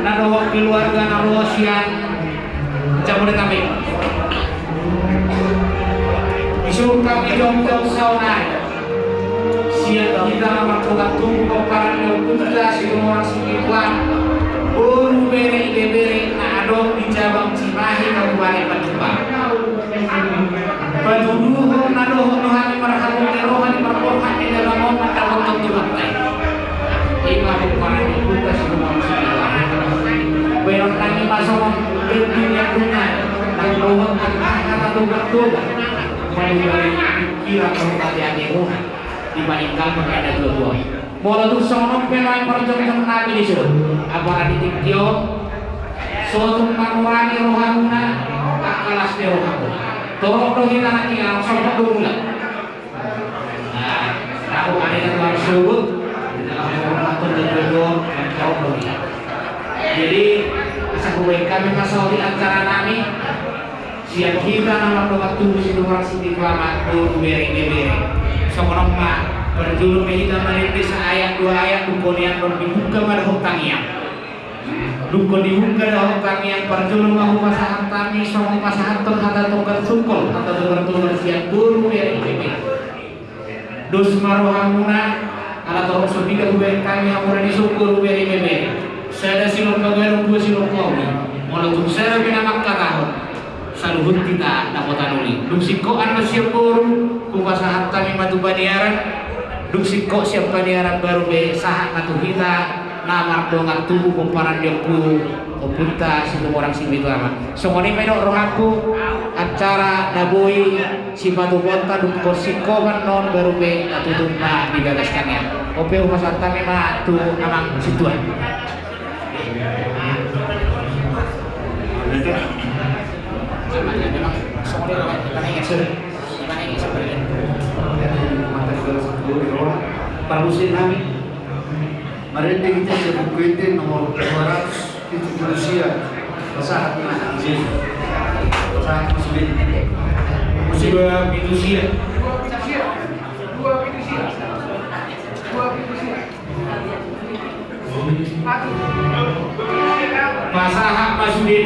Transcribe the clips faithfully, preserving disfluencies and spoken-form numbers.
Na dohot keluarga na ro sian Jabodetabek. Disuhuk hami jongjong saonari sian hita na mardongan tubu pomparan ni ompunta Situmorang Sipitu Amak, boru, bere, ibebere na adong di cabang Cimahi, Kabupaten Bandung Barat. Patuduhon na dohot do hami marhabot ni roha di parbohak ni damang on mandapothon Tuhanta i. Ima pomparan ni ompunta Situmorang Sipitu Amak. Baenon nami ma songon bending ni andung nami, na dohot angka hata togar-togar, manubari pikiran dohot ateate roha dipaninggalhon na tua-tua. Molo tung songon on pe ma parjongjong nami dison, apala di tingki on, so tung mangurangi rohamuna angka las ni rohamuna. Torop do hita nangkin, songon on do mula. Nah, aku kali na tuan suhut, na aku hormathon do tuan, torop do hita. Jadi, asa hubaen hami ma saotik acara nami. Sian hita na mardongan tubu Situmorang Sipitu Amak, boru, bere, ibebere. Songon on ma, parjolo ma hita marende saayat dua ayat, dungkon i annon dibuka ma dohot tangiang. Dungkon dibuka dohot tangiang, parjolo ma hupasahat hami songon pasahathon hata togar sungkol, hata togar-togar sian boru, bere, ibebere. Dos ma rohamuna, ala torop so piga hubaen hami hamu na dison, boru, bere, ibebere. Sada silompa gadong, dua silompa uli. Molo tung sada pe na mangkatahon, saluhut hita dapotan uli. Dung singkop annon sian boru, hupasahat hami ma tu paniaran. Dung singkop sian paniaran baru pe sahat ma tu hita na mardongan tubu pomparan ni ompu, ompunta Situmorang Sipitu Amak. Songon i ma didok rohangku, acara na boi sipatupaonta dungkon singkop annon baru pe tatutup ma di bagas tangiang. On pe hupasahat hami ma tu amang sintua. Parmusik nami. Marende hita sian Buku Ende nomor dua ratus pitu pulu sia. Pasahat ma di sini. Pasahat ma sude. Dua pitu sia. Pasahat ma sude.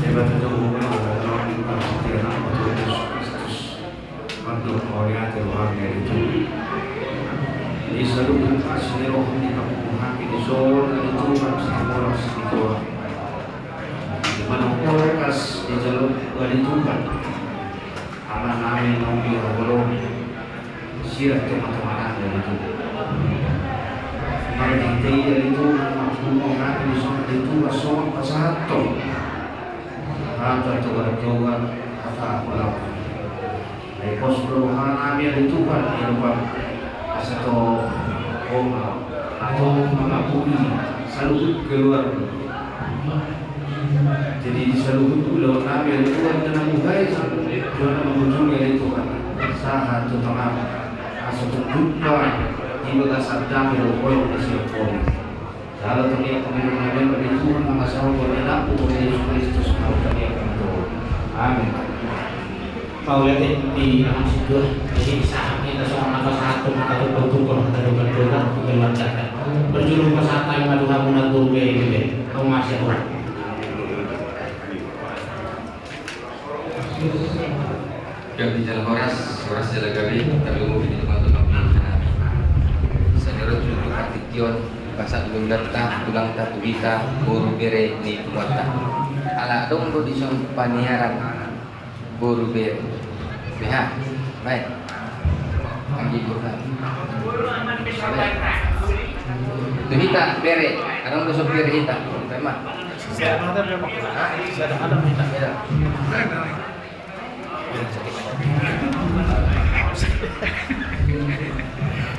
Debata Jahowa, Debata na marsetia, Tuhan Yesus Kristus. Mandok mauliate rohami ale Tuhan. Di saluhut asi ni roham dipapungu hami dison ale Tuhan, Situmorang Sipitu Amak. Di mana tangkas dijalo ale Tuhan. Anak nami nunga dihaholongi. Sirang tonga-tonga nami ale Tuhan. Marhite i ale Tuhan, mapungu hami dison ale Tuhan, songon pasahathon hata togar-togar, hata ulaon. Ai pos do roha nami ale Tuhan, di adopanmu, asa tong Ho ma na tong mangapuli saluhut keluarga. Jadi di saluhut ulaon nami ale Tuhan, na namuhai saluhut, Tuhan, na mangujungi ale Tuhan, sahat tu tangan, asa tong jumpa di bagasan dame dohot holong na sian Ho. Jala tong ia panggilan nami ale Tuhan, mangasahon Ho, Anakmu Tuhan Yesus Kristus, na hutangihon hami tu Ho. Amin. Mauliate di amang sintua. Jadi sahat hita songon na Gabe jala horas, horas jala gabe, tarlumobi di teman-teman pemuda nami. Sadia ro tu partingkian, pasahat ni ulaonta, tulangta, tu hita boru bere ni punguanta. Ala adong do dison paniaran boru bere. Beha, baik. Anggi boru nami. Baik. Tu hita bere, adong do dison bere hita. Baik, ma. Sudah ada, sudah ada hita. Ya.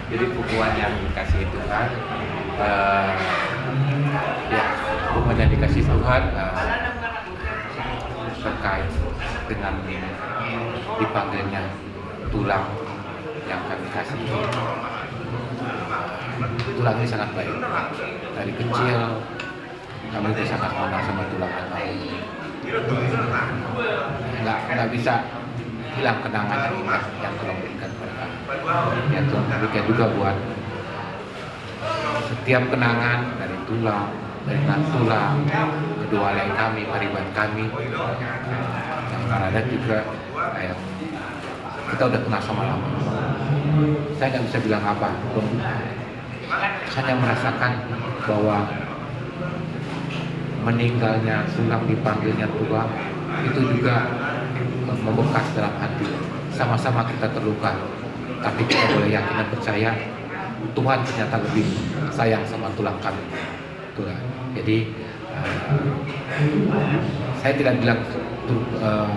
Jadi, punguan yang dikasihi Tuhan, eh, ya, punguan yang dikasihi Tuhan, eh, terkait dengan dipanggilnya tulang yang kami kasihi. Tulang ini sangat baik. Dari kecil, kami itu sangat mengenal sama tulang almarhum. Nggak, nggak bisa hilang kenangan yang indah yang tulang berikan kepada kami. Yang tulang berikan juga buat setiap kenangan dari tulang, dari nantulang, kedua alai kami, pariban kami, yang mana ada juga, eh, kita udah kenal sama lama. Saya nggak bisa bilang apa. Hanya merasakan bahwa meninggalnya tulang, dipanggilnya tulang, itu juga membekas dalam hati. Sama-sama kita terluka, tapi kita boleh yakin dan percaya Tuhan ternyata lebih sayang sama tulang kami. Tulang. Jadi, eh, saya tidak bilang turut, eh,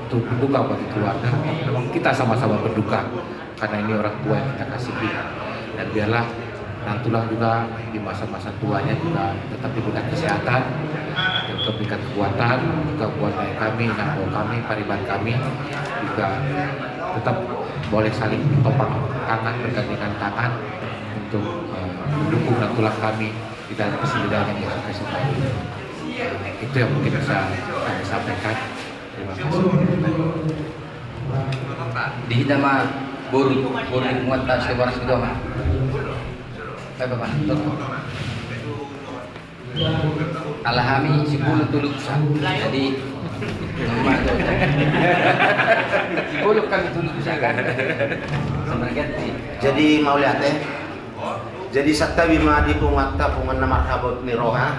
turut berduka bagi keluarga, memang kita sama-sama berduka karena ini orang tua yang kita kasihi. Dan biarlah nantulang juga di masa-masa tuanya juga tetap diberikan kesehatan, tetap diberikan kekuatan, juga buat kami, inang kami, pariban kami juga tetap boleh saling bertopang tangan, bergandengan tangan untuk, eh, mendukung nantulang kami di dalam kesendirian yang biasa kami sampaikan. Itu yang mungkin bisa kami sampaikan. Terima kasih. Di hita ma boru, boru ni punguanta, Siobaras Ketua ma. Baik, Bapak. Ala hami Sipulu Tolu Usa. Jadi, nama tu. Sipulu kami Tolu Usa kan. Sama ganti. Jadi, mauliate. Jadi, santabi ma di punguanta, punguan na marhabot ni roha.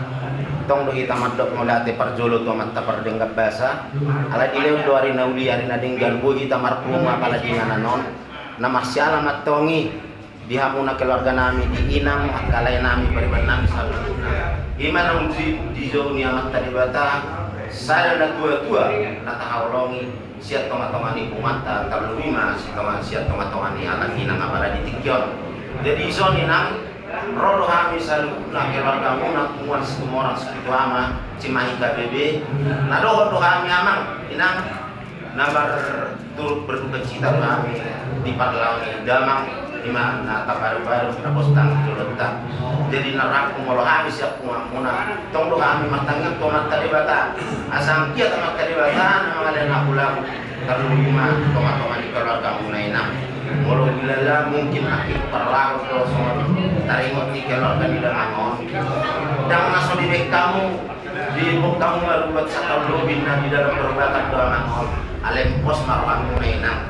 Tong do hita mandok mauliate parjolo tu Amanta Pardenggan Basa. Ala dilehon do ari na uli, ari na denggan, boi hita marpungu apala di inganan on. Na marsiala ma antong i di hamuna keluarga nami, di inang, angka lae nami, pariban nami saluhutna. I ma naung di, dijou ni Amanta Debata sada natuatua na tahaholongi sian tongatonga ni punguanta, tarlumobi ma sian tonga, sian tongatonga ni anak inang apala di tingki on. Jadi dison inang, ro do hami saluhutna keluargamuna, punguan Situmorang Sipitu Ama, Cimahi K B B. Na dohot do hami amang, inang, na mar turut berduka cita ma hami di parlao ni damang, i ma na tabarubaru na pos tanggung jawabta. Jadi na rap molo hami sian punguanmuna, tong do hami martangiang tu Amanta Debata. Asa anggiat Amanta Debata na mangalehon hula-hula, tarlumobi ma tongatonga ni keluargamuna inang. Molo dilala mungkin angka parlaho do songon taringot ni keluarga ni damang on. Ndang na so dibaen hamu, dibaen hamu marubat sataon lobi na di dalam perbatan do amang on. Alai pos ma rohamuna inang.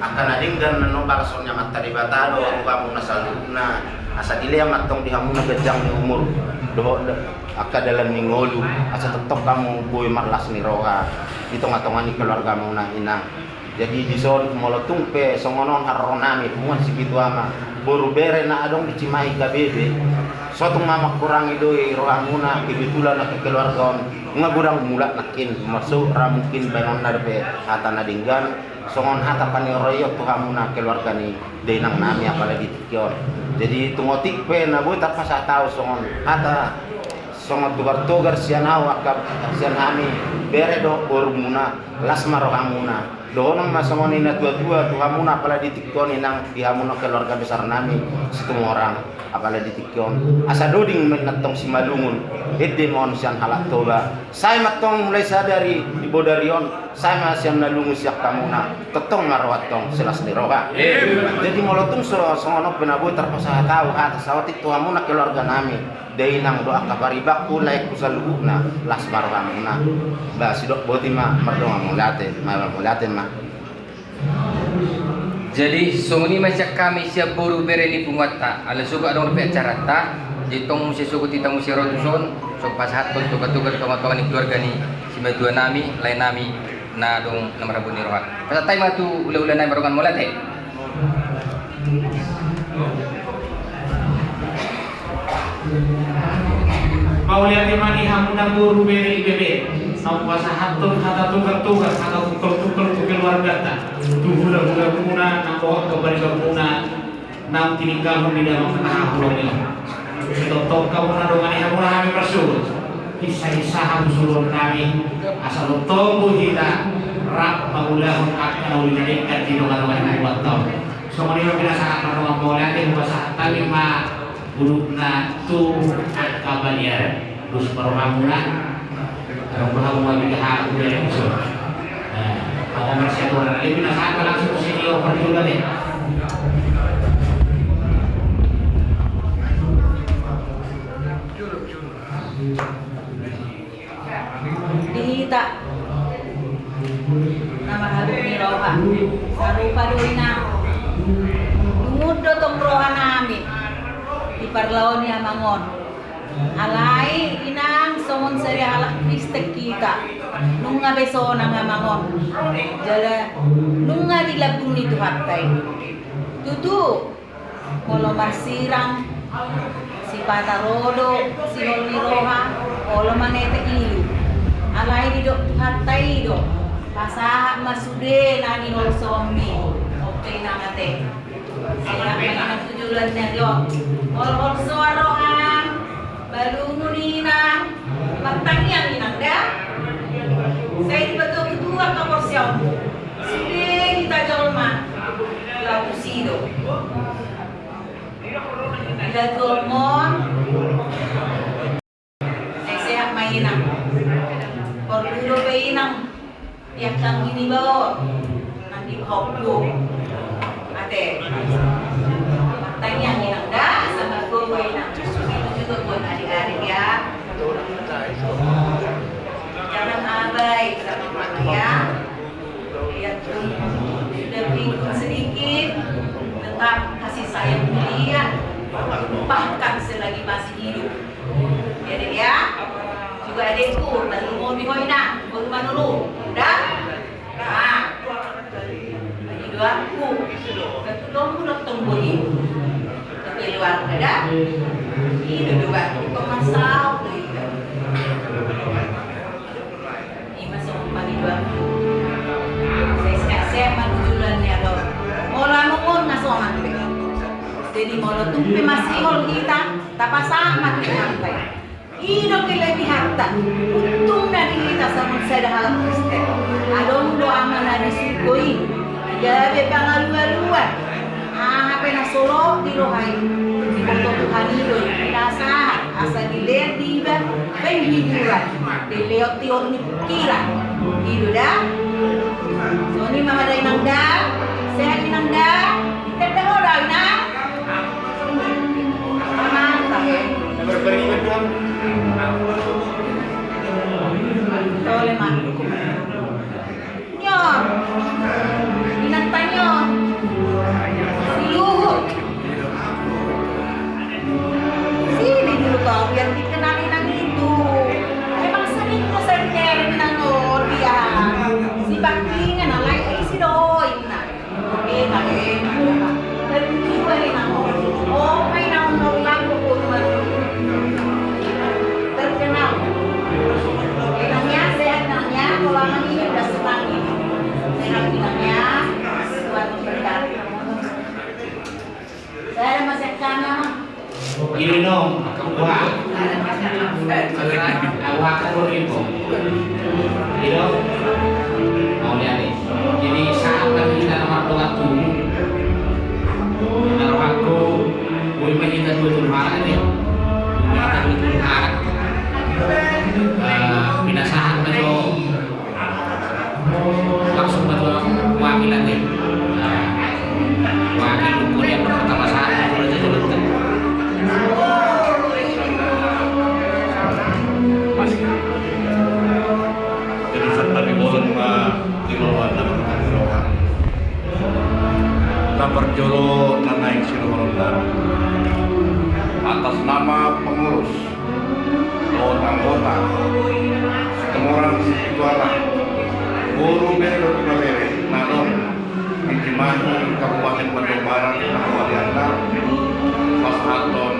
Angka na denggan na nobar songon i Amanta Debata do tu hamuna saluhutna. Asa dilehon ma antong di hamuna ganjang ni umur dohot angka dalan ni ngolu, asa tongtong hamu boi marlas ni roha di tongatonga ni keluargamuna inang. Jadi dison molo tung pe songon on haroro nami, punguan Sipitu Ama, boru bere na adong di Cimahi K B B, so tung ma mangkurangi do i rohamuna, kebetulan angka keluarga on nunga godang mulak nangkin, maksud ra mungkin baenonna dope hata na denggan songon hata paniroion tu hamuna keluarga ni dainang nami apala di tingki on. Jadi tung otik pe na boi tarpasahat ahu songon hata, songon togar-togar sian ahu angka, sian hami bere dohot borumuna, las ma rohamuna. Dohonon ma songon i natuatua tu hamuna apala di tingki on inang, di hamuna keluarga besar nami Situmorang apala di tingki on. Asa doding ma antong Simalungun, ende ma on sian halak Toba. Sae ma antong mulai sadari di bodari on, sae ma sian na lungun sian hamuna, tongtong ma ro antong silas ni roha. Jadi molo tung so, songon on pe na boi tarpasahat ahu hata saotik tu hamuna keluarga nami, dainang dohot angka paribanku, laengku saluhutna, las ma rohamuna. Sidok boti ma mardongan mauliate, ma mauliate ma. Jadi songon i ma sian hami sian boru bere ni punguanta, ala sogot adong dope acaranta. Jadi tong muse sogot hita muse ro tuson, so pasahathon toga-toga di tonga-tonga ni keluarga ni simatua nami, lae nami, na adong na marhabot ni roha. Pasahat hami ma tu hulahula nami mardongan mauliate. Mauliate ma di hamuna boru bere ibebere, naung pasahathon hata toga-toga, hata tungkol-tungkol tu keluargata, tu hulahula muna, na bohot tu pariban muna, naung tininggalhon ni damang na hahurang i. Tongtong hamu na dongani hamuna hami marsogot, hinsa-hinsa hamu suluan nami, asa tongtong do hita rap mangulahon angka na uli na denggan di dongan-dongan ni punguanta on. Songon i ma pinasahat mardongan mauliate, hupasahat hami ma bulungna tu angka balian. Dos ma rohamuna. Adong do hamu ma bege hau bere so. Nah, hamu marsiatura. Jadi pinasahat ma langsung tu senior parjolo be. Di hita na marhabot ni roha, sarupa do inang. Lungun do tong roha nami di parlao ni amang on. Alai inang, songon sada halak Kristen hita, nunga be sonang amang on. Jala nunga di lambung ni Tuhanta i. Tutu, molo marsirang sipata ro do sihol ni roha, olo manete ilu. Alai didok Tuhanta i do, pasahat ma sude na niholsomi. Oke, inang ate. Sehat ma inang tu joloan ni ari on. Molo holsoan roham, balungun inang, martangiang inang da. Sai dipatubu Tuhan haporseaonmu. Sude hita jolma, laho tusi do. Ia tu on. Sehat ma inang. Porlu dope inang. Ia kami ni bao. Nanti hopku. Ate. Tangiang inang da, sama gogo inang. Itu juga buat adik-adik ya. Jangan abai sama mama ya. Lihat pun sudah pikun sedikit, tetap kasih sayang belian, bahkan selagi masih hidup. Ya, Dek, ya. Juga adikku, tadi mau di Hoina, baru manuru. Dah? Nah. Lagi doaku. Betul dong, udah tunggu ini. Tapi luar ada. Ini udah doaku, kok masal tuh, iya. Ima songon pangidoanku. Sai sehat-sehat ma tu joloan ni ari on. Molo amang on nga sonang be. Jadi molo tung pe masihol hita, tapasahat ma tu Tuhanta i. I do kelebihanta. Untungna di hita songon sada halak Kristen. Adong do Ama na di surgo i. Gabe pangalualuan. Aha pe na solot di roha i, diboto Tuhan i do i, pinasahat asa dilehon di iba penghiburan, dilehon tiur ni pikiran. I do da. Songon i ma da inang da. Sehat inang da. Tenda ho da inang. Mantap. Tole ma. Nyo, inanta nyo. Si Luhut. Sini dulu kau, biar dikenal inang itu. Emang sering tuh saya nyari inang, oh, dia. Si Baklingan, alai, eh, si Doi, nah. Eh, tak enak, Pak. Dan juga inang, oh. Oh, main naon, naon, laku, oh, rumah. Terkenal. Inangnya sehat, inangnya. Kalau aman ini udah senang ini. Sehat inangnya. Tuhan memberkati. Saya ada masih kanan. Ini dong, wah. Wah, aku info. Ini dong. Mau lihat nih. Jadi saat tadi kita nomor dua tujuh. Nomor aku. Woi, main kita dua tujuh hari nih. Main kita dua tujuh hari. Eh, pinasahat na jo. Langsung ma tu wakil ate. Wakil tu kuliah pertama saat kuliah jadi dokter. Parjolo na naeng sidohononna, atas nama pengurus dohot anggota Situmorang Sipitu Anak, boru, bere dohot ibebere na adong di Cimahi, Kabupaten Bandung Barat, na hurang, pasahathon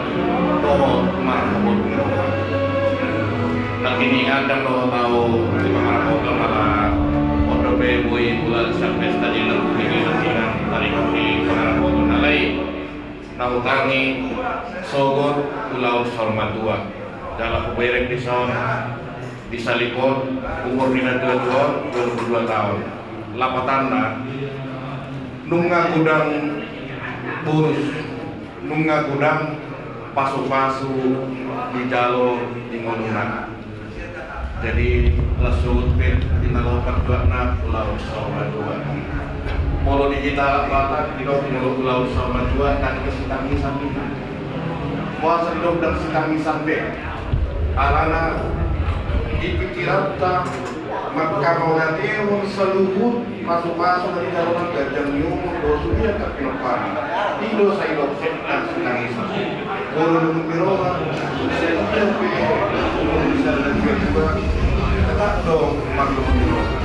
dohot marhobot ni roha. Nangkiningan do hau di pangarapoton ala on dope boi bulan sian pesta di na buni di nangkiningan tarikon di pangarapoton. Alai na hutangi sogot ulaon saur matua. Jala hubereng dison di salip on umur ni natuatua on dua pulu dua taon. Lapatanna, nunga godang bonus, nunga godang pasupasu dijalo di ngoluna. Jadi las sogot pe di na laho parjuangna ulaon saur matua. Molo di hita halak Batak didok molo ulaon saur matua, ndang sitangisan ninna. Boasa didok ndang sitangisan be? Alana di pikiranta mangkamauliatehon saluhut pasupasu na dijalo, ganjang ni umur dohot sude angka pinomparna. I do sai didok ndang sitangisan. Molo dung ni roha, sai didok pe umur bisa na dua dua, tetap do marlungun ni roha.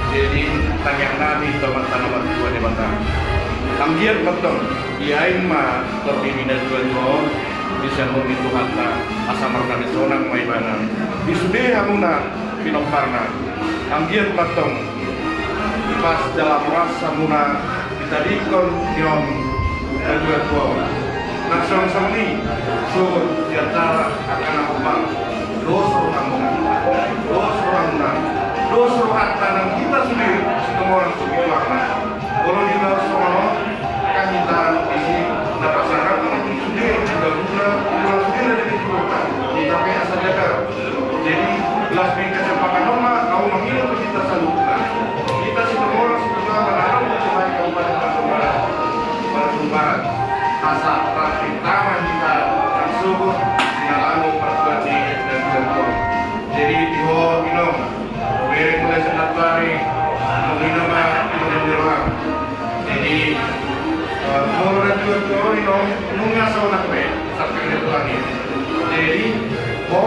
Jadi tangiang nami tu Amanta na martua Debata, anggiat mantong diain ma tondi ni natuatua on di siamun ni Tuhanta, asa marnami sonang ma ibana di sude hamuna pinomparna. Anggiat mantong pas jala horas hamuna ditadingkon ni on natuatua on. Nang songon i sogot di acara angka na hombar, dos rohamuna, dos rohamuna, dos rohanta nang hita sude Situmorang Sipitu Anak. Molo dibahen songon on, kan hita disi na pasahathon sude hulahula, hulahula sude na jadi hulahula, hita pe asa jaga. Jadi las ni kesempatan on ma au mangido tu hita saluhutna, hita Situmorang Sipitu Anak na adong di Cimahi, Kabupaten Bandung Barat, Bandung Barat, asa rap hita ma hita nang sogot di na laho parjuangan ni natuatua on. Jadi di ho inong, bere mulai sahat tu ari, mungkin nama inong di roham. Jadi eh, molo natuatua on inong, nunga sonang be sampe di tulang i. Jadi ho,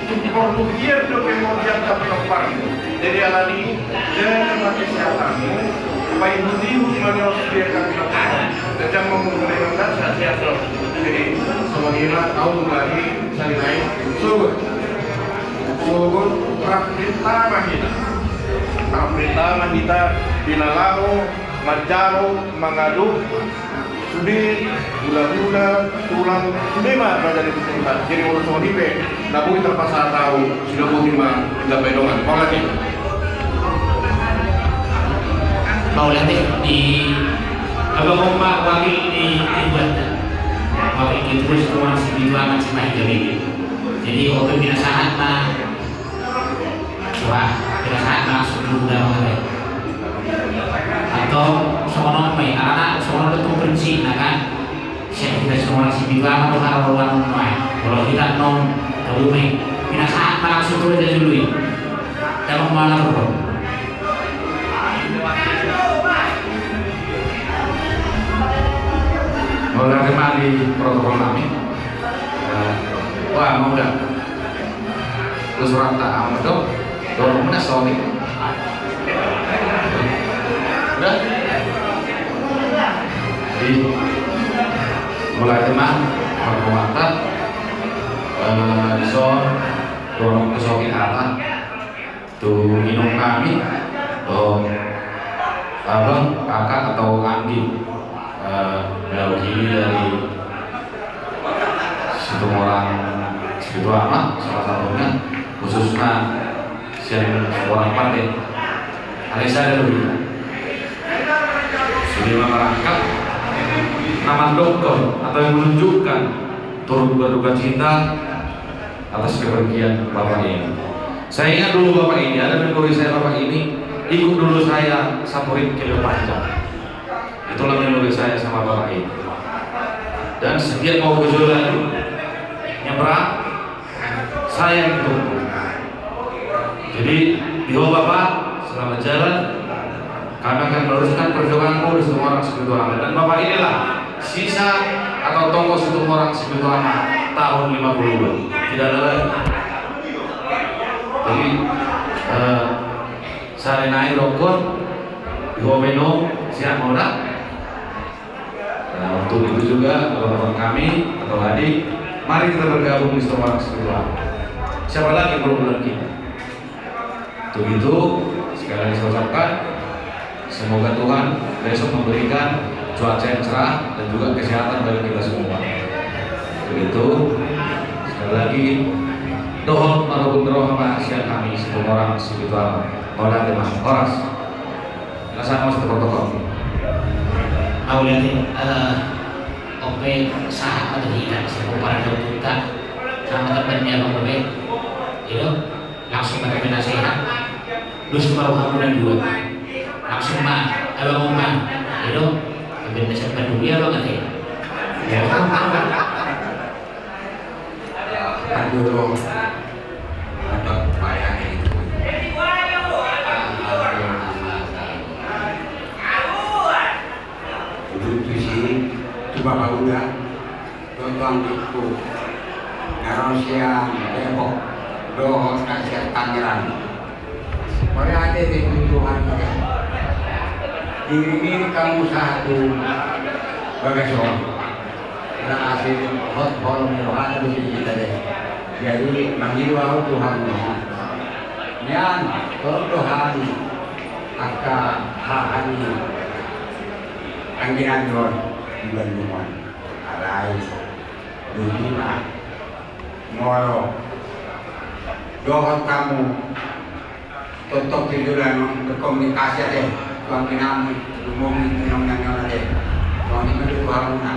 tung porlu hian dope ho di angka pinomparmu. Jadi alani i, jaga ma kesehatanmu, paihutihut ma nion sude angka pinomparmu. Ganjang ma umur ni roham, sehat-sehat do. Jadi songon i ma au mulai sahali nai, sogot. Sogot rap hita ma hita. Rap hita ma hita di na laho manjalo, mangadop sude hulahula, tulang, sude ma raja ni tulang. Jadi molo songon i pe na boi tarpasahat au, sude boti ma hita pe dongan. Mauliate. Mauliate. Di abang on ma wakil ni ketuanta, wakil ketua Situmorang Sipitu Anak Cimahi Kabebe. Jadi oke, pinasahat ma. Wah, pinasahat ma langsung tu uda ma. Antong songon on ma i, alana songon on do tu prinsipna kan. Sian hita Situmorang Sipitu Anak do haroroan on ma i. Molo hita annon tabo ma i, pinasahat ma langsung tu raja julu i. Tabo ma na turun. Molo dari ma di protokol nami. Eh, wah, mau dah. Lu surat tak amat dong. Dorong mana Sony? Udah? Di mulai tenang, berkuatan. Eh, di son, dorong ke Sony arah. Tu inong nami, tu abang, kakak atau anggi, eh, mewakili dari Situmorang Sipitu Anak, salah satunya, khususnya sian Situmorang Pande. Alai sada do hita. Sude ma marangkat, na mandokkon atau yang menunjukkan turut berduka cita atas kepergian Bapak ini. Saya ingat dulu Bapak ini, ada memori saya Bapak ini, ikut dulu saya sapurit Kelew Panjang. Itulah memori saya sama Bapak ini. Dan setiap mau ke Jola nyebrang, saya yang tunggu. Jadi, di ho Bapak, selamat jalan. Kami akan meneruskan perjuangan Guru Situmorang Sipituama. Dan Bapak inilah sisa atau tokoh Situmorang Sipituama tahun lima puluh dua. Tidak ada lagi. Jadi, eh, sari nai rokok, di Homenong, siap mau dah? Nah, untuk itu juga, teman-teman kami, atau adik, mari kita bergabung di Situmorang Sipituama. Siapa lagi yang belum kita? Untuk itu, sekali lagi saya ucapkan, semoga Tuhan besok memberikan cuaca yang cerah dan juga kesehatan bagi kita semua. Untuk itu, sekali lagi, dohot marbot ni roha ma sian hami Situmorang Sipituama. Mauliate ma. Horas. Silakan, Mas, untuk protokol. Mauliate, eh, ope sahat ma tu hita, sian pomparan ni ompunta, sama teman ni abang dope. Ido, langsung ma tu penasehat. Dos ma rohamu na dua. Langsung ma, abang ma. Ido, ambil nasib ma dua, abang ate. Ya. Parjolo, adong upaya itu. Alhamdulillah. Uduti si, tu Bapa Uda, dohot tu anggikku, na ro sian Depok, dohot na sian Tangerang. Mauliate di Tuhan. Iring-iring hamu sahat tu bagas on. Asa hot holong ni rohana do di hita deh. Jadi mangido ahu tu hamu. Nian, torop do hami angka haha ni anggi nami on di Bandung on. Alai, dudina, molo dohot hamu tongtong tu jolo on berkomunikasi ate, tu anggi nami, tu anggi nami on ate. Tu anggi nami tu hamuna.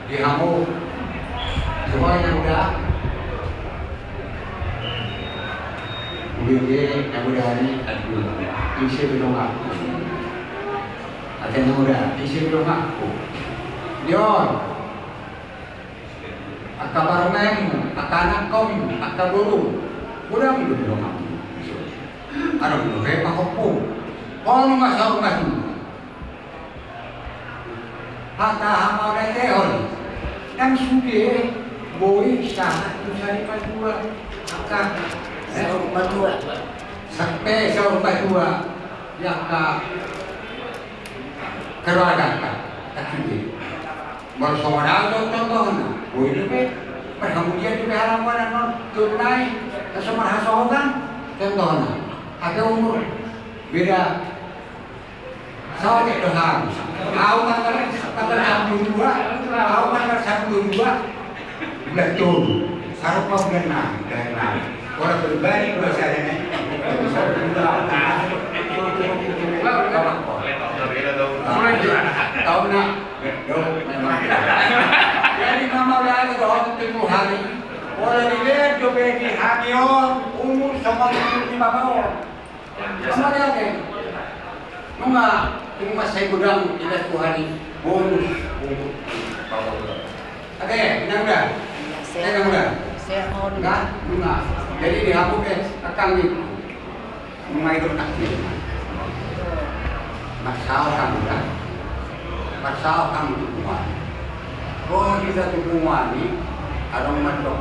Di hamu, semuanya udah. Udah dia, yang udah ini, aduh, isi belum aku. Ada yang udah, isi belum aku. Yon. Angka parumaenmu, angka anakkonmu, angka boru. Godang do di donganmu. Adong do hepeng pahompu. Ono ma saur matua. Hata hamaolai tehon. Ndang sude boi sahat tu sari matua. Angka. Eh? Saur matua. Sampe saur matua. Di angka keluarga angka. Ndang sude. Molo songon au do contohna, boi dope, marhamulian dope halaman on, tu nai, na so marhasohotan, contohna. Ate umur, beda, saotik do hami. Au tanggal, tanggal sampulu dua, au tanggal sampulu dua, bulan tolu. Sarupa bulan nami, bulan nami. Ora pribadi gua sadana. Tahu na, do memang. Jadi mama udah ada dohot tu hari. Ora dilehon dope di hami on umur sama umur ni bapa on. Sama dia kan. Nunga, nunga sai godang ilas tu hari bonus, bonus. Oke, inang uda. Inang uda. Sehat. Nunga, nunga. Jadi di hamu pe, akan ni. Nunga itu tak ni. Masalah kamu dah. Masalah kamu tu kuat. Oh, kita tu kuat ni. Adong mandok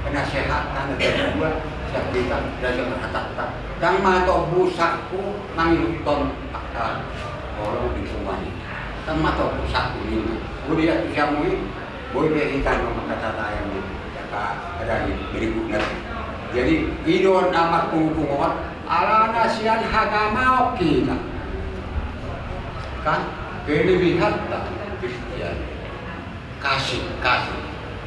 penasehat, tanda dua, siap kita, belajar berkata-kata. Ndang ma tong busakku mangihuthon angka holong di punguan i. Ndang ma tong busakku ninna. Boi do i tu siamun i, boi be hita mangkatai angka, angka na di berikutna. Jadi i do na marpungupungu on, alana sian hagamaon hita. Kan? Kelebihanta Kristian. Kasih, kasih.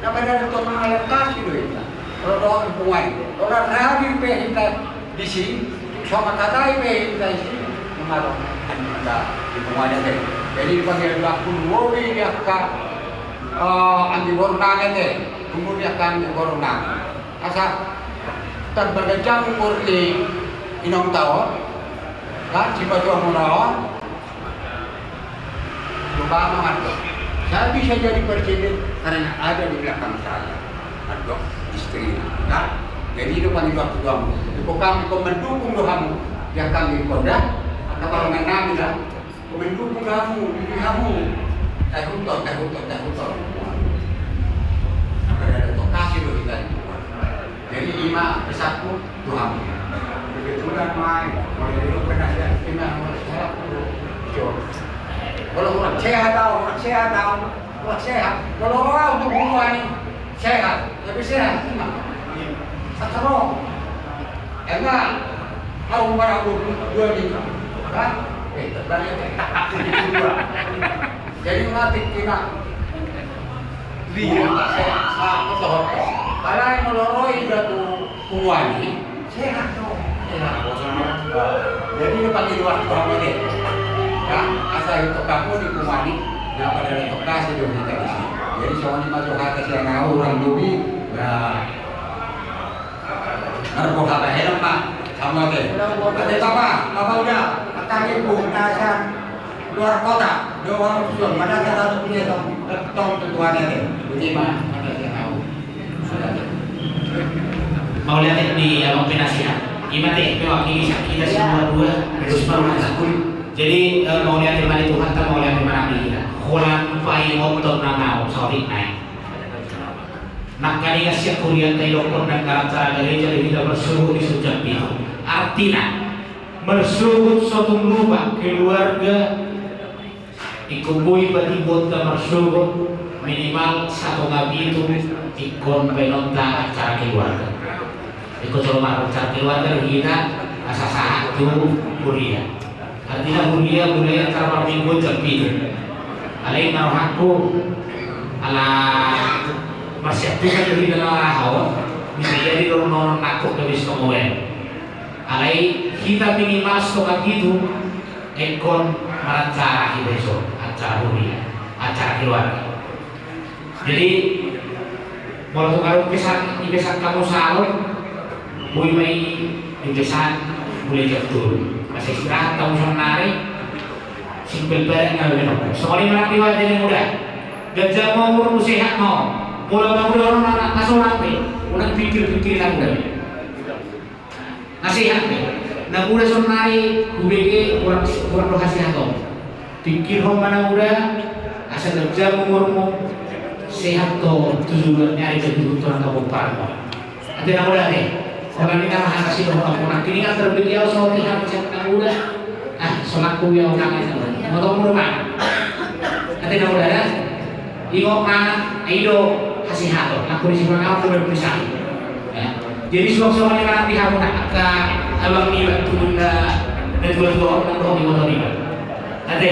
Na pada tu mangalap kasih do hita. Ro dohot punguan i. Ro hadir pe hita disi, so mangkatai pe hita disi. Mangalap hita di punguan i. Jadi dipanggil dua puluh dua di angka, eh, anggi boru nami ate. Tunggu di angka anggi boru nami. Asa tarbaganjang umur ni inongta on. Kan, sipatua muna on. Umpama mandok, saya bisa jadi presiden karena ada di belakang saya. Mandok istri, kan? Jadi itu kan waktu kamu. Itu kamu kau mendukung do hamu. Ya kami konda. Apa nami da? Komendu hamu, diri hamu. Tahuton, tahuton, tahuton. Apa ada tokasi do hita di Tuhan. Jadi ima pesanku tu hamu. Kebetulan mai, kalau dia pernah saya kena, saya pun. Kalau orang sehat tahu, orang sehat tahu. Wah, sehat. Kalau orang untuk buruan ini sehat, tapi sehat ima. Satu roh. Enggak. Tahu barang dua puluh dua minggu. Kan? Eh, terbalik. Jadi mati kena. Iya. Sehat. Apa tahu? Kalau yang meloroi jatuh. Kuali, sehat do. Sehat. Jadi, dia panggil waktu sama dia. Kan? Asal itu kamu di kuali, nah, pada ada tokasi do hita di sini. Jadi, soalnya masuk hati saya nggak orang dubi, nah, narkoba helm, Pak. Sama dia. Ada apa? Apa udah? Tadi, Bu, nasan. Luar kota, dua orang usul, mana salah satu punya tong, tong tujuannya deh. Bagaimana? Mana saya tahu. Mauliate di abang penasihat. Ima te, mewakili kita semua dua, terus baru masuk. Jadi, eh, mauliate ma di Tuhanta, mauliate ma di hita. Holan paingoton na mau, sorry, naik. Nangkaningan sian hurianta didokkon nang acara gareja do hita marsogot di son jam pitu. Artina, marsogot so tung lupa keluarga, ingkon boi patimbonta marsogot minimal satonga pitu ingkon baenonta acara keluarga. Ingkon jolo marhite acara keluarga do hita asa sahat tu huria. Artina huria mulai acara parmingguon jam pitu. Alai na rohangku ala marsiantusan do hita na laho, bisa jadi do nonon nangkok gabe stongowen. Alai hita minimal satonga pitu ingkon maracara hita i so, acara huria, acara keluarga. Jadi molo tung adong pesan, ipesan hamu salon, boi ma i ipesan mulai jam tolu. Asa istirahat hamu saonnari, simpel badan na bebeno. Songon i ma nang di wajah ni muda. Ganjang ma umurmu, sehat ma. Molo na muda on na, na sonang pe, unang pikir-pikir na muda. Na sehat be. Na muda saonnari hubege kurang, kurang do hasehaton. Pikirhon ma na muda, asa ganjang umurmu, sehat do tu joloan ni ari, tu joloan ni pomparanmu. Ate na muda ate. Holan i na ma hata sidohononku, nangkiningan tarbege au saotik hata sian na muda. Ah, sonangku ia unang i na muda. Motong mulu ma. Ate na muda da. Ingot ma, i do hasehaton, nangkok disi mangaku memang bisa. Ya. Jadi suang songon i ma nang di hamu na angka abang niba tu na, na tua-tua on nang dohot iboto niba. Ate,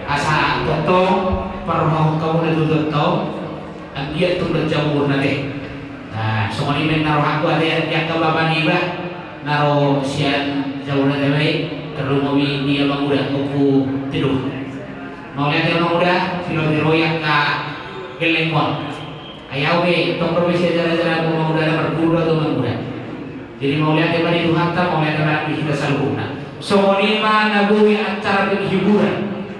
asa tongtong parrohahon hamu na tua-tua on, anggiat tung ganjang umurna ate. Nah, songon i ma na rohangku ate, di angka bapa niba na ro sian jabuna ate, baen tarlumobi di abang uda, Ompu Teduh. Mauliate ma uda, piro-piro i angka gellengmon. Ai au be, tong ro be sian jala-jala, amang uda na marguru do tu amang uda. Jadi mauliate ma di Tuhanta, mauliate ma di hita saluhutna. Songon i ma na boi acara penghiburan,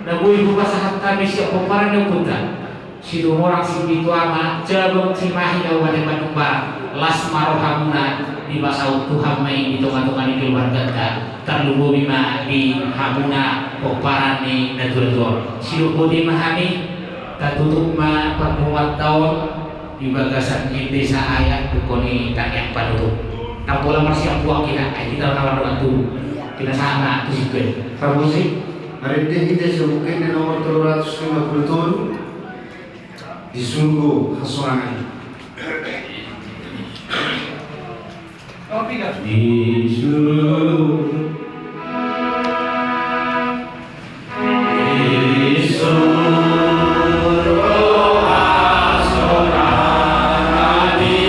na boi hupasahat hami sian pomparan ni ompunta Situmorang Sipitu Ama, Cabang Cimahi, Kabupaten Bandung Barat. Las ma rohamuna, dipasaut Tuhan ma i di tonga-tonga ni keluarganta. Tarlumobi ma di hamuna pomparan ni natua-tua on. Sidok boti ma hami, tatutup ma parpunguanta on di bagasan ende saaya, dungkon i tangiang panutup. Ndang pola marsiampuang hita, ai hita na mardongan tubu. Pinasahat ma tu situen. Parmusik, marende hita sian buku ende nomor tolu ratus lima puluh tolu. Di surgo hasonangan i. Di surgo, di surgo hasonangan i.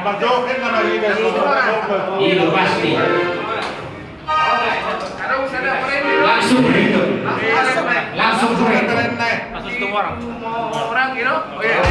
Marjoget nama hita. Iya, pasti. Langsung berhitung. Langsung berhitung. Langsung semua orang. Orang, you know? Oh, iya.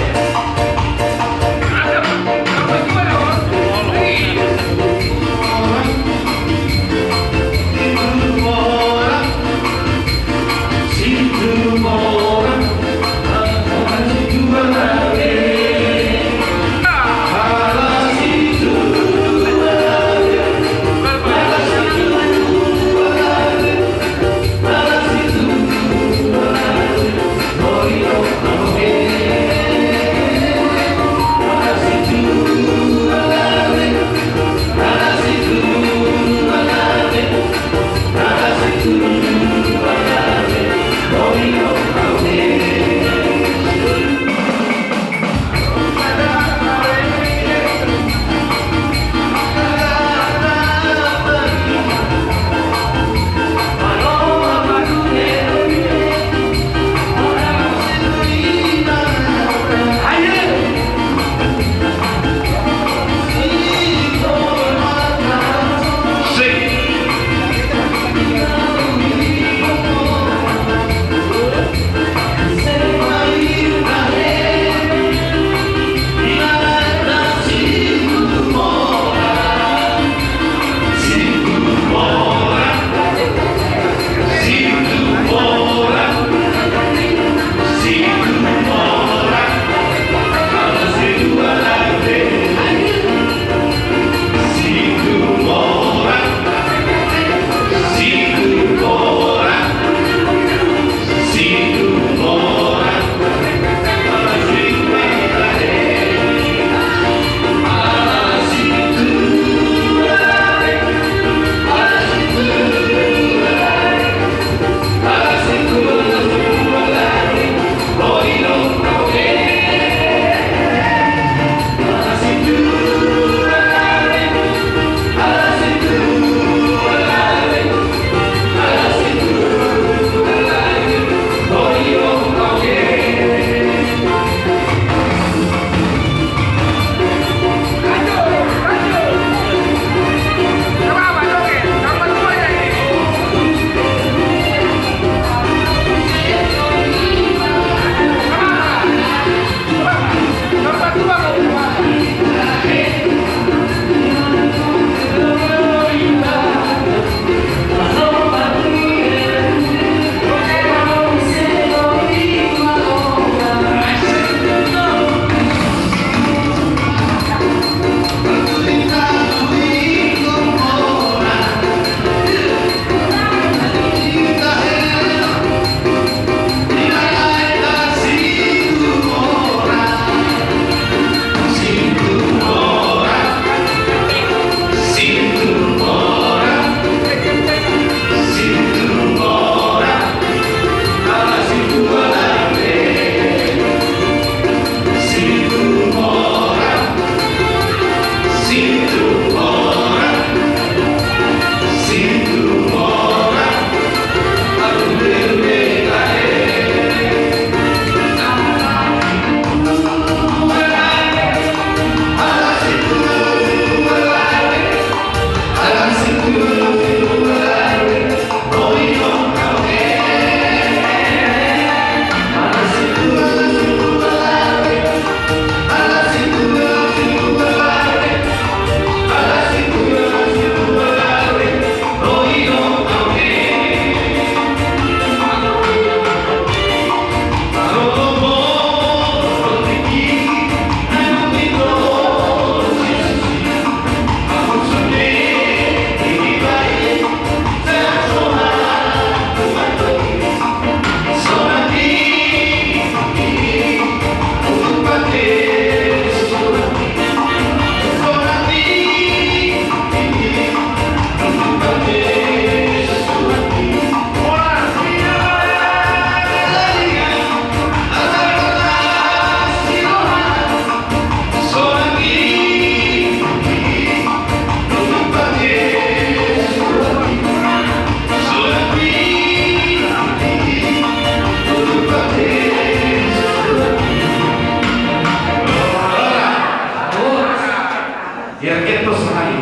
Biar ketos mai.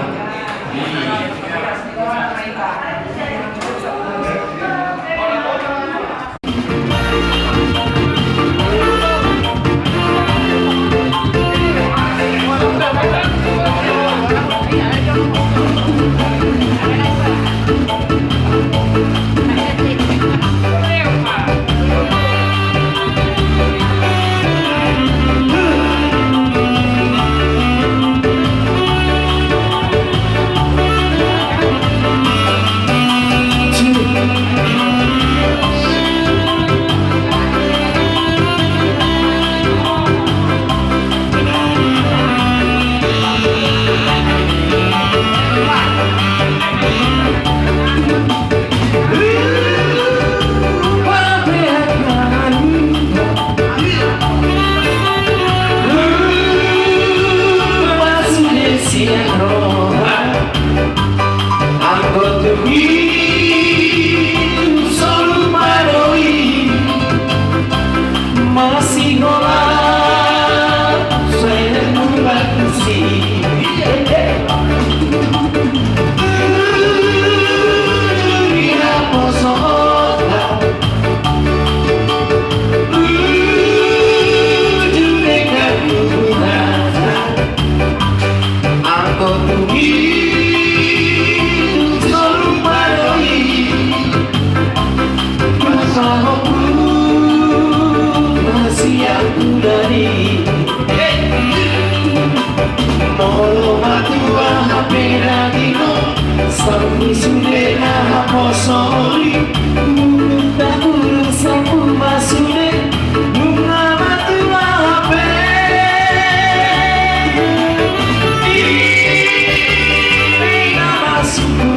Molo matua hape daging on, saur ni sude na haposo i. Nunga matua hape, i na masuk.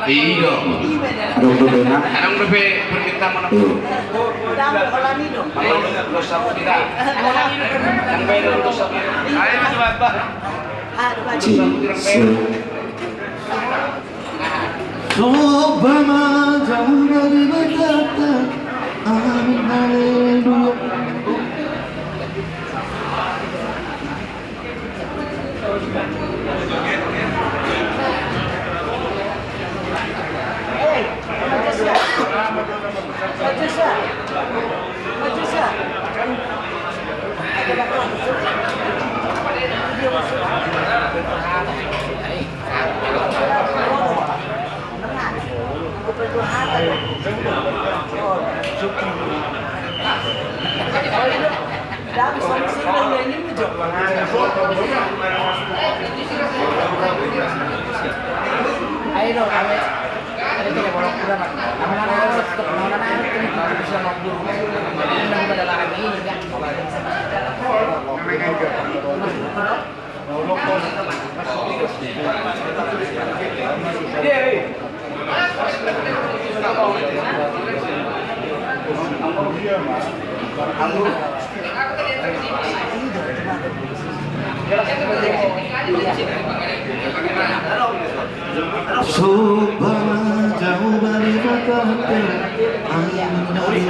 Iyo. Adong dope na. Adong dope permintaan mana? Iyo. Dosa kita. Yang bayar dosa kita. Ayo, Mas Baba. Ci, se. Coba ma jauh dari berkata, amin, haleluya. Soba ma jabu bali bakate, ai mandari.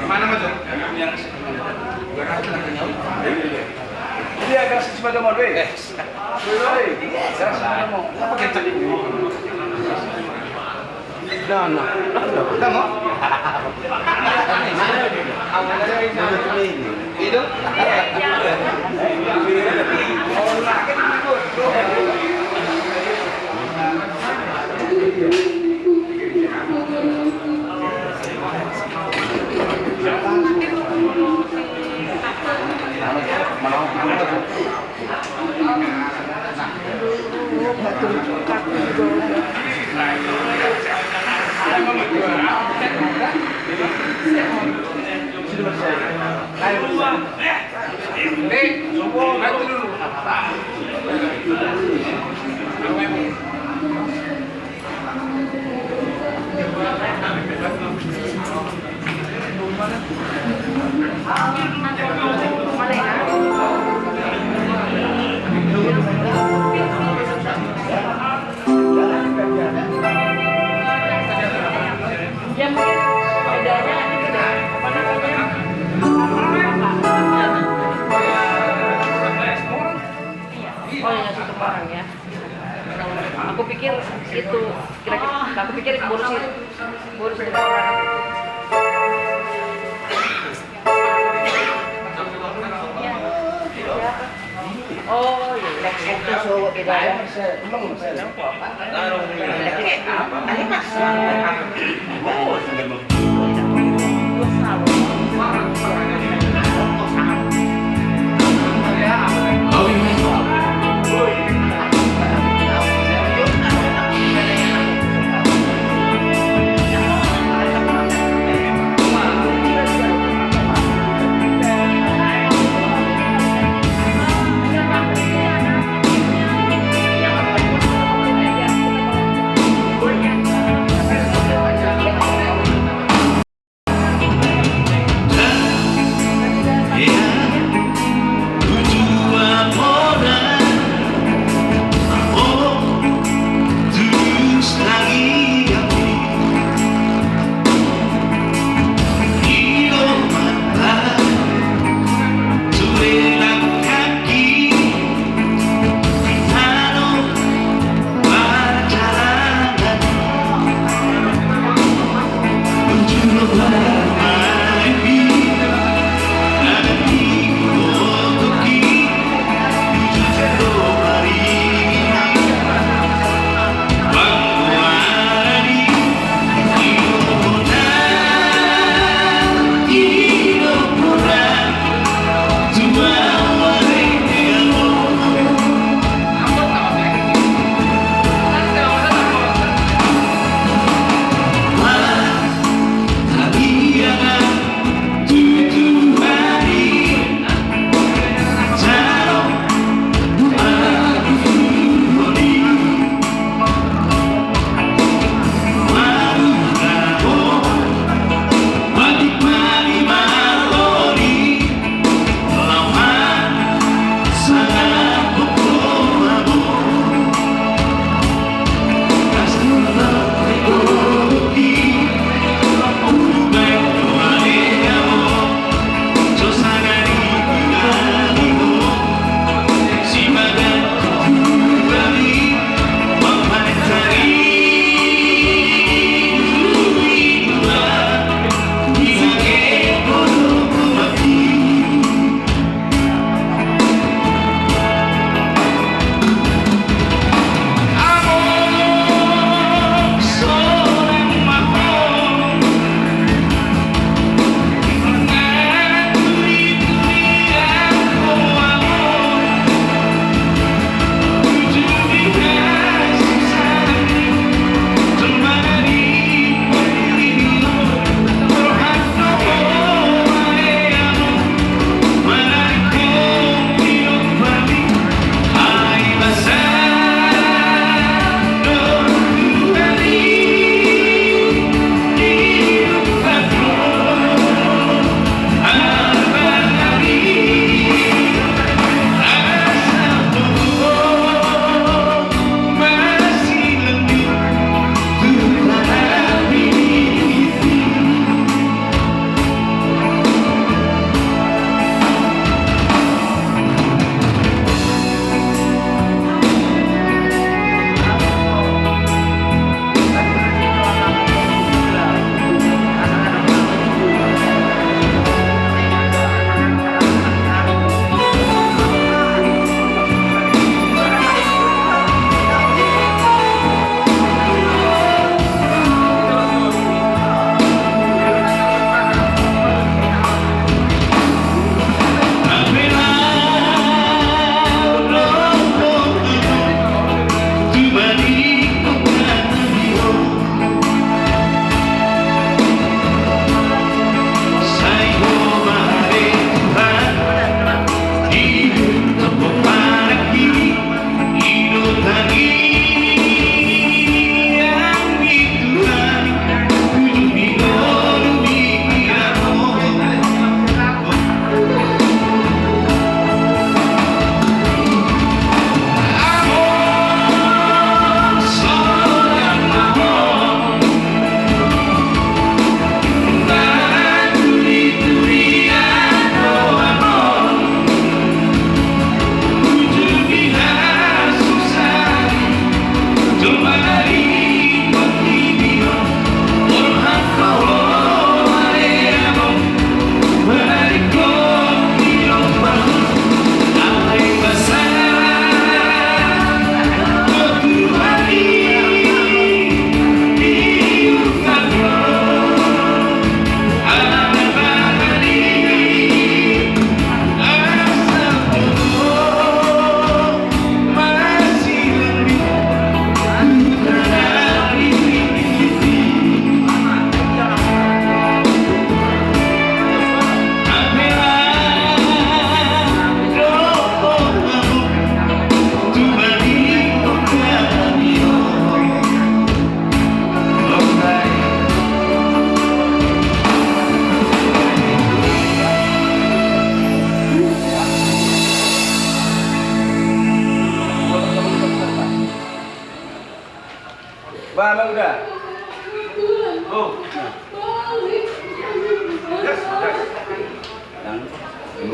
Mana ma tu? Dia kasih sepeda mau deh. Woi, kasih sepeda mau. Apa kita? Nah, nah. Kamu? Itu? Oh, yang satu orang ya. Aku pikir itu, kira-kira, aku pikir itu bonus itu. Bonus itu orang. Oh, iya.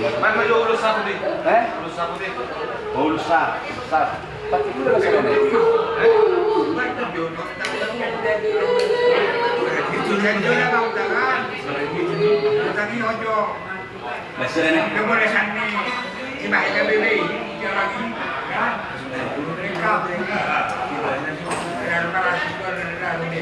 Mana jo ulos sapu di? Eh? Ulos sapu di. Oh, ulos sapu, ulos sapu. Tapi udah masih ada. Eh? Itu kan dia bang, kan? Tadi ojo. Masih ada nih. Dia boleh sani. Ini bahaya bebe. Dia lagi. Lengkap. Ada berapa siswa dan ada ini.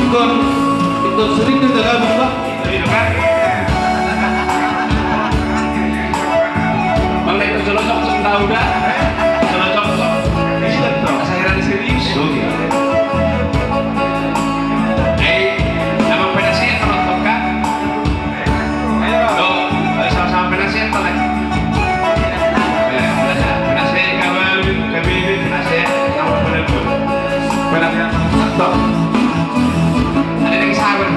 Ingkon, ingkon sering kita gabung, Pak. Iya, kan? Bang, itu selosok, sing tahu dah. Selosok, selosok. Iya, betul. Saya rada serius. Oke. Eh, nama penasihat kalau kan? Ayo. Tuh, sama-sama penasihat, Pak. Eh, penasihat, penasihat, kabar, kabar, penasihat, sama penelpon. Penasihat, stop. Ada yang sabar.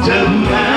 Jala